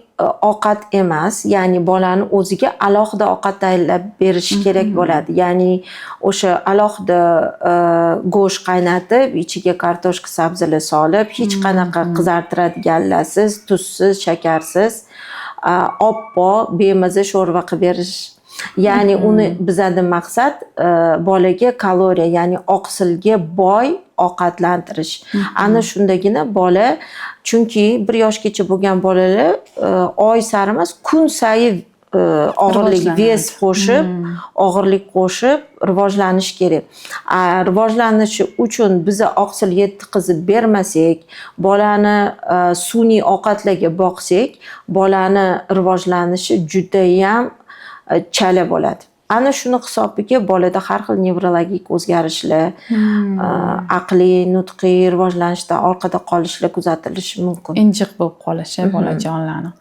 ovqat emas, ya'ni bolani o'ziga alohida ovqat tayyorlab berish kerak bo'ladi. Ya'ni o'sha alohida go'sht qaynatib, ichiga kartoshka, sabzilar solib, hech qanaqa qizartiradiganlarsiz, tuzsiz, shakarsiz, oppoq, bemaza sho'rva qilib berish. Ya'ni uni bizada maqsad bolaga kaloriya, ya'ni oqsilga boy ovqatlantirish. Ana shundagina bola, chunki 1 yoshgacha bo'lgan bolalar oy sari emas, kun sayi og'irlik, Rivojlanadi. вес qo'shib, og'irlik qo'shib rivojlanish kerak. Rivojlanishi uchun biza oqsil yetkazib bermasak, bolani sun'iy ovqatlarga boqsak, bolani rivojlanishi judayam chala bo'ladi. Ana shuni hisobiga bolada har xil nevrologik o'zgarishlar, aqliy, nutqiy rivojlanishda orqada qolishlar kuzatilishi mumkin. Injiq bo'lib qolishi bolajonlarni.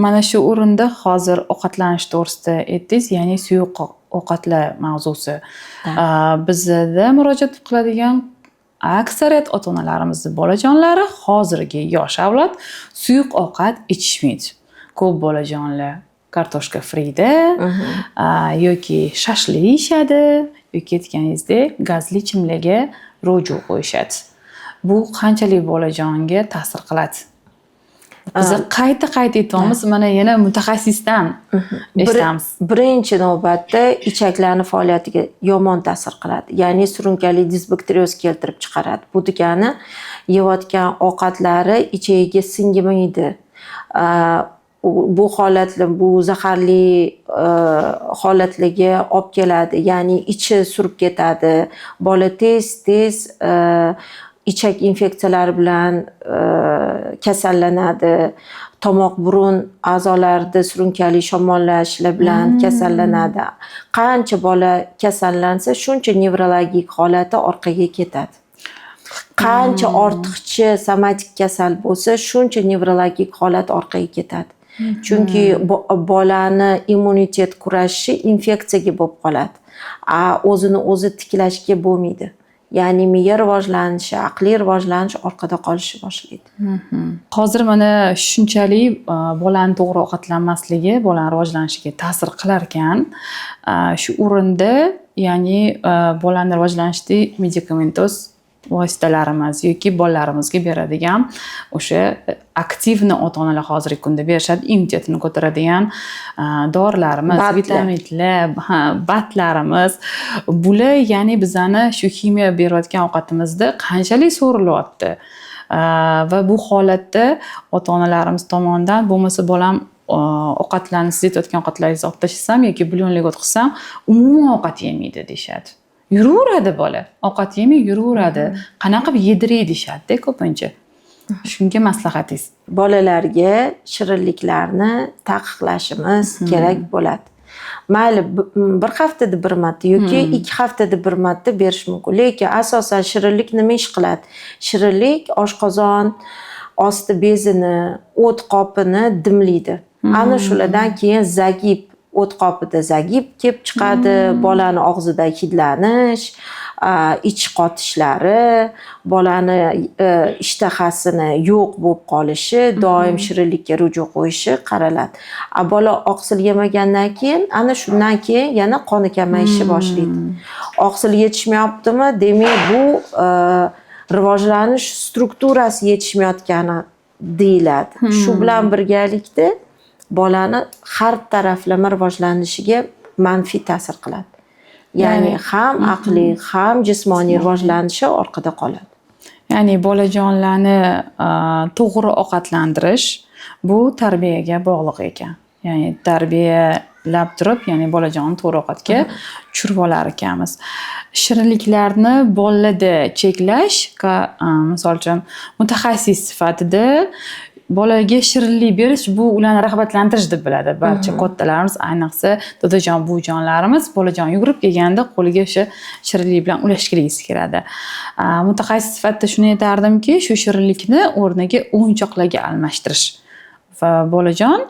Mana shu o'rinda hozir ovqatlanish to'g'risida aytdingiz, ya'ni suyuq ovqatlar mavzusi. Bizda murojaat qiladigan aksariyat ota-onalarimizni bolajonlari, hozirgi yosh avlod suyuq ovqat ichishmaydi. Ko'p bolajonlar kartoshka frida yoki shashlik yeyishadi, yoki aytganingizdek gazli ichimlikga ruju qo'yishadi. Bu qanchalik bolajonga ta'sir qiladi? Biz qayta-qayta aytyapmiz, mana yana mutaxassisdan eshitamiz. Birinchi navbatda ichaklarni faoliyatiga yomon ta'sir qiladi. Ya'ni surunkali disbakterioz keltirib chiqaradi. Bu degani yeyotgan ovqatlari ichagiga singmaydi. Bu holatlar, bu zaharli holatlarga olib keladi. Ya'ni ichi surib ketadi. Bola tez-tez ichak infeksiyalari bilan kasallanadi. Tomoq burun a'zolarida surunkali shamollashlar bilan kasallanadi. Qancha bola kasallansa, shuncha nevrologik holati orqaga ketadi. Qancha ortiqcha somatik kasal bo'lsa, shuncha nevrologik holat orqaga ketadi. Chunki bolani immunitet kurashishi infeksiyaga bo'lib qoladi. A o'zini o'zi tiklashga bo'lmaydi. Ya'ni miya rivojlanishi, aqliy rivojlanish orqada qolishni boshlaydi. Hozir mana shunchalik bolani to'g'ri ovqatlanmasligi bolani rivojlanishiga ta'sir qilar ekan. Shu o'rinda, ya'ni bolani rivojlanishida medikamentoz vositalarimiz yoki bolalarimizga beradigan o'sha активно ota-onalar hozirgi kunda berishadi, immunitetini ko'taradigan dorilarimiz, Batlar. vitaminlar, ha, batlarimiz. Bular, ya'ni bizani shu ximiya berayotgan ovqatimizda qanchalik so'rilyapti. Va bu holatda ota-onalarimiz tomonidan bo'lmasa bolam ovqatlarni, siz aytayotgan ovqatlaringizni olib tashlasam yoki bulyonlarga o'tqizsam, umuman ovqat yemaydi deyishadi. Yuraveradi bola. Ovqat yemay yuraveradi. Qanaqa qilib yediray deyishadi-da ko'pincha. Shunga maslahatingiz. Bolalarga shirinliklarni taqiqlashimiz kerak bo'ladi. Mayli, bir haftada bir marta yoki 2 haftada bir marta berish mumkin. Lekin asosan shirinlik nima ish qiladi? Shirinlik oshqozon osti bezini, o't qopini dimlaydi. Ana shulardan keyin загиб, o't qopida загиб kelib chiqadi, bolani og'zida hidlanish, ich qotishlari, bolani ishtahasini yo'q bo'lib qolishi, doim shirinlikka ruju qo'yishi qaraladi. A bola oqsil yemagandan keyin, ana shundan keyin yana qoni kamayishni boshlaydi. Oqsil yetishmayaptimi? Demak, bu rivojlanish strukturasi yetishmayotgani deyiladi. Shu bilan birgalikda bolani har taraflama rivojlanishiga manfiy ta'sir qiladi. Ya'ni ham aqliy, ham jismoniy rivojlanishi orqada qoladi. Ya'ni bolajonlarni to'g'ri ovqatlantirish bu tarbiyaga bog'liq ekan. Ya'ni tarbiyalab turib, ya'ni bolajonni to'g'ri ovqatga tushirib olar ekanmiz. Shirinliklarni bolalarda cheklash, misol uchun, mutaxassis sifatida Bolaga shirinlik berish bu ularni rag'batlantirish deb biladi barcha kattalarimiz, ayniqsa dadajon, buvijonlarimiz bolajon yugurib kelganda qo'liga o'sha shirinlik bilan ulashgisi keladi. Mutaxassis sifatida shuni aytardimki, shu shirinlikni o'rniga o'yinchoqlarga almashtirish va bolajon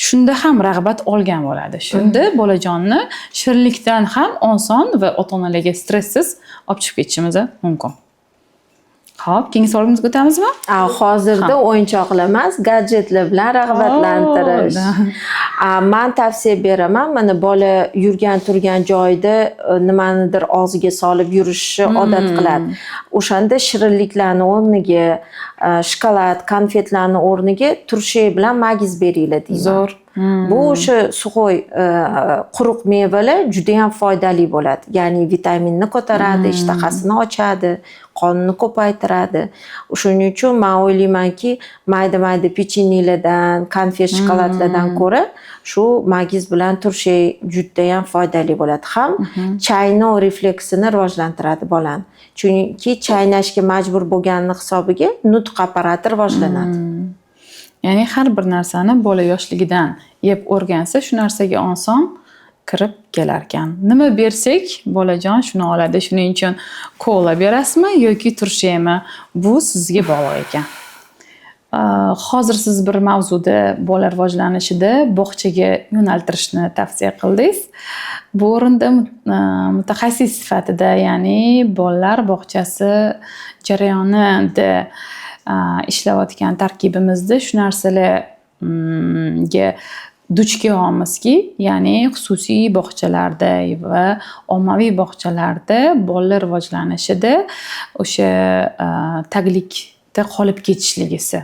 shunda ham rag'bat olgan bo'ladi. Shunda bolajonni shirinlikdan ham oson va ota onalarga stressiz olib chiqib ketishimiz mumkin. Ho'p, keyingi savolimizga o'tamizmi? Hozirda o'yinchoqlar emas, gadjetlar bilan rag'batlantirish. Man tavsiya beraman, mana bola yurgan turgan joyida nimanidir og'ziga solib yurishni odat qiladi. O'shanda shirinliklarni o'rniga, shokolad, konfetlarni o'rniga turshak bilan magiz beringlar deyman. Zo'r. Bu o'sha сухой, quruq mevalar judayam foydali bo'ladi. Ya'ni vitaminni ko'taradi, ishtahasini ochadi, qonni ko'paytiradi. Shuning uchun man o'ylaymanki, mayda-mayda pechenyelardan, konfet, shokoladlardan ko'ra shu magiz bilan turshak judayam foydali bo'ladi. Ham chaynov refleksini rivojlantiradi bolani. Chunki chaynashga majbur bo'lganini hisobiga nutq apparati rivojlanadi. Ya'ni har bir narsani bola yoshligidan yeb o'rgansa, shu narsaga oson kirib kelarkan. Nima bersak, bolajon shuni oladi. Shuning uchun kola berasizmi yoki turshakmi? Bu sizga bog'liq ekan. Hozir siz bir mavzuda, bola rivojlanishida bog'chaga yo'naltirishni tavsiya qildingiz. Bu o'rinda mutaxassis sifatida, ya'ni bolalar bog'chasi jarayonida ishlayotgan tarkibimizda shu narsalarga duch kelyapmizki, ya'ni xususiy bog'chalarda va ommaviy bog'chalarda bolalar rivojlanishida o'sha taglikda qolib ketishligisi.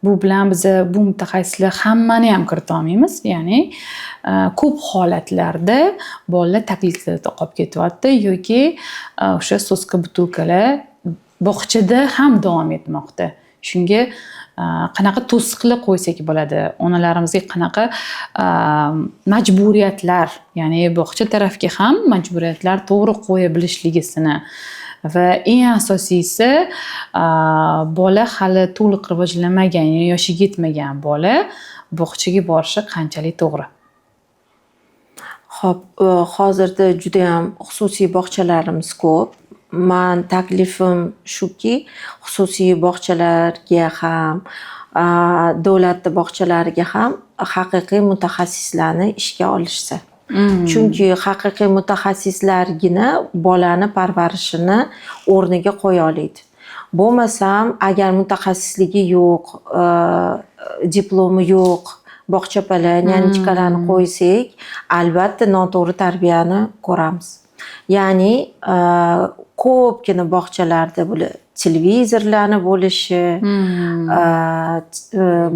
Bu bilan biza bu mutaxassislar hammani ham kirita olmaymiz. Ya'ni ko'p holatlarda bolalar tagliklarda qolib ketyapti yoki o'sha соска, бутылка lar bog'chada ham davom etmoqda. Shunga qanaqa to'siqlar qo'ysak bo'ladi? Onalarimizga qanaqa majburiyatlar, ya'ni bog'cha tarafga ham majburiyatlar to'g'ri qo'ya bilishligisini va eng asosiysi, bola hali to'liq rivojlanmagan, ya'ni yoshiga yetmagan bola bog'chaga borishi qanchalik to'g'ri? Xo'p, hozirda judayam xususiy bog'chalarimiz ko'p. Man taklifim shuki, xususiy bog'chalarga ham, davlat bog'chalariga ham haqiqiy mutaxassislarni ishga olishsa. Chunki haqiqiy mutaxassislargina bolani parvarishini o'rniga qo'ya oladi. Bo'lmasam, agar mutaxassisligi yo'q, diplomi yo'q bog'chapalar, нянечка larni qo'ysak, albatta noto'g'ri tarbiyani ko'ramiz. Ya'ni ko'pgina bog'chalarda bular televizorlarni bo'lishi,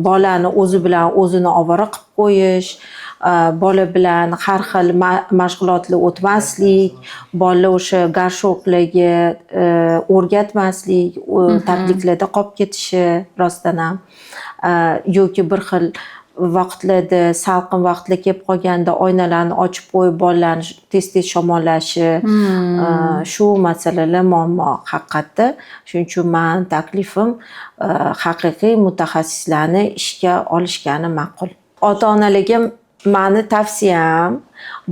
bolani o'zi bilan o'zini ovora qilib qo'yish, bola bilan har xil mashg'ulotlar o'tmaslik, bola o'sha горшок larga o'rgatmaslik, tagliklarda qolib ketishi rostdan ham, yoki bir xil vaqtlarda, salqin vaqtlar kelib qolganda oynalarni ochib qo'yib bolalarni tez tez shamollashi, shu masalalar muammo haqiqatda. Shuning uchun mani taklifim, haqiqiy mutaxassislarni ishga olishgani ma'qul. Ota onalarga mani tavsiyam,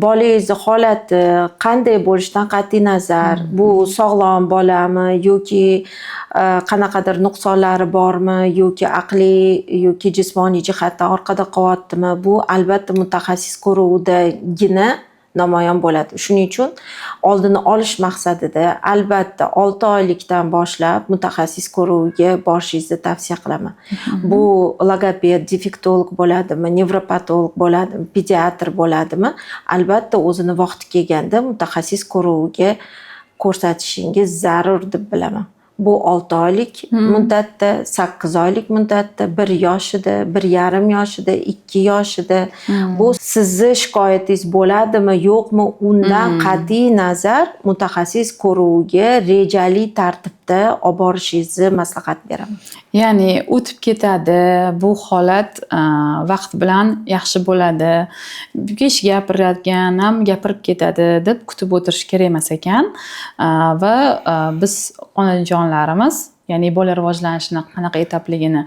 bolangizni holati qanday bo'lishidan qat'iy nazar, bu sog'lom bolami yoki qanaqadir nuqsonlari bormi yoki aqliy yoki jismoniy jihatdan orqada qolyaptimi, bu albatta mutaxassis ko'ruvidagina namoyon bo'ladi. Shuning uchun oldini olish maqsadida albatta 6 oylikdan boshlab mutaxassis ko'ruviga borishingizni tavsiya qilaman. Bu logoped, defektolog bo'ladimi, nevropatolog bo'ladimi, pediatr bo'ladimi, albatta o'zini vaqti kelganda mutaxassis ko'ruviga ko'rsatishingiz zarur deb bilaman. Bu 6 oylik muddatda, 8 oylik muddatda, 1 yoshida, 1,5 yoshida, 2 yoshida bu sizni shikoyatingiz bo'ladimi, yo'qmi, undan qat'iy nazar mutaxassis ko'ruviga rejali tartibda olib borishingizni maslahat beraman. Ya'ni o'tib ketadi, bu holat vaqt bilan yaxshi bo'ladi. Kech gapiradigan ham gapirib ketadi deb kutib o'tirish kerak emas ekan. Va biz onajonlarimiz ya'ni bola rivojlanishini qanaqa etapligini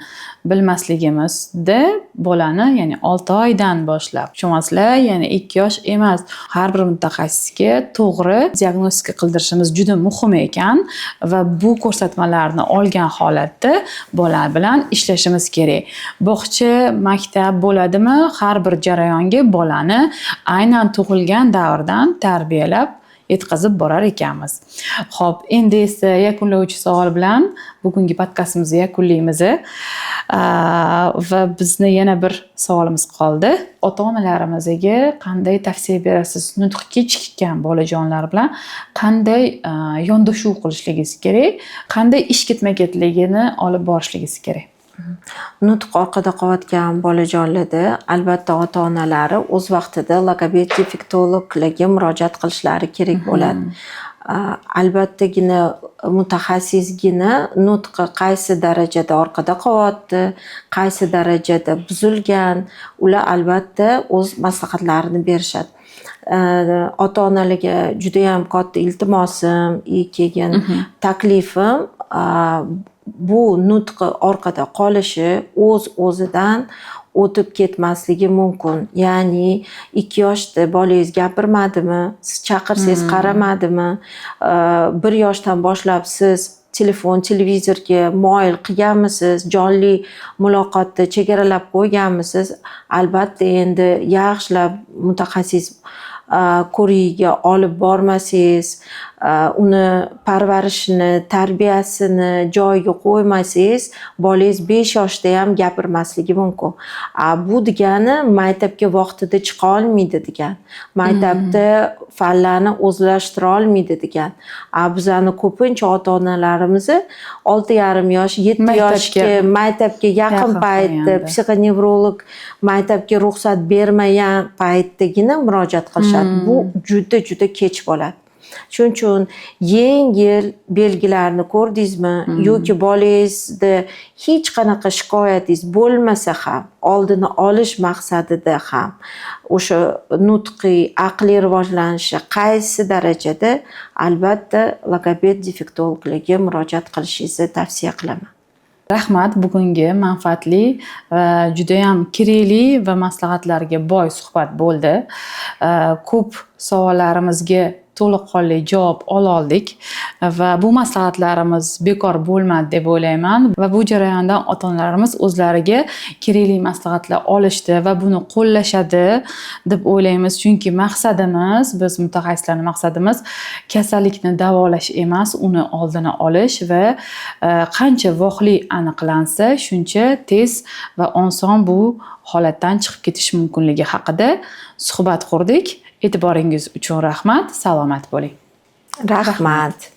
bilmasligimizda bolani, ya'ni 6 oydan boshlab, tushunyapsizlar, ya'ni 2 yosh emas, har bir mutaxassisga to'g'ri diagnostika qildirishimiz juda muhim ekan va bu ko'rsatmalarni olgan holatda bola bilan ishlashimiz kerak. Bog'cha, maktab bo'ladimi, har bir jarayonga bolani aynan tug'ilgan davrdan tarbiyalab yetkazib borar ekanmiz. Xo'p, endi esa yakunlovchi savol bilan bugungi podkastimizni yakunlaymiz. Va bizni yana bir savolimiz qoldi. Ota-onalarimizga qanday tavsiya berasiz? Nutq kechikkan bolajonlar bilan qanday yondashuv qilishligingiz kerak? Qanday ish ketma-ketligini olib borishligingiz kerak? Nutq orqada qolayotgan bolajonlarda albatta ota-onalari o'z vaqtida logoped defektologlarga murojaat qilishlari kerak bo'ladi. Albattagina mutaxassisgina nutqi qaysi darajada orqada qolyapti, qaysi darajada buzilgan, ular albatta o'z maslahatlarini berishadi. Ota-onalarga judayam katta iltimosim и keyin taklifim, bu nutqi orqada qolishi o'z-o'zidan o'tib ketmasligi mumkin. Ya'ni 2 yoshda bolangiz gapirmadimi, siz chaqirsangiz qaramadimi, 1 yoshdan boshlab siz telefon, televizorga moyil qilganmisiz, jonli muloqotda chegaralab qo'yganmisiz, albatta endi yaxshilab mutaxassis ko'rigiga olib bormasangiz, uni parvarishini, tarbiyasini joyiga qo'ymasangiz, bolangiz 5 yoshda ham gapirmasligi mumkin. A bu degani maktabga vaqtida chiqa olmaydi degan. Maktabda fanlarni o'zlashtira olmaydi degan. A bizani ko'pincha ota-onalarimiz 6,5 yosh, 7 yoshga maktabga yaqin yaqin paytda qo'yandi. Psixonevrolog maktabga ruxsat bermagan paytdagina murojaat qilishadi. Bu juda juda kech bo'ladi. Shuning uchun yengil belgilarni ko'rdingizmi yoki bolangizda hech qanaqa shikoyatingiz bo'lmasa ham, oldini olish maqsadida ham o'sha nutqiy, aqliy rivojlanishi qaysi darajada, albatta logoped defektologlarga murojaat qilishingizni tavsiya qilaman. Rahmat bugungi manfaatli va judayam kerakli va maslahatlarga boy suhbat bo'ldi. Ko'p savollarimizga to'laqonli javob ololdik va bu maslahatlarimiz bekor bo'lmadi deb o'ylayman va bu jarayonda ota-onalarimiz o'zlariga kerakli maslahatlar olishdi va buni qo'llashadi deb o'ylaymiz. Chunki maqsadimiz, biz mutaxassislarning maqsadimiz kasallikni davolash emas, uni oldini olish va qancha vaqtli aniqlansa, shuncha tez va oson bu holatdan chiqib ketish mumkinligi haqida suhbat qurdik. E'tiboringiz uchun rahmat, salomat bo'ling. Rahmat.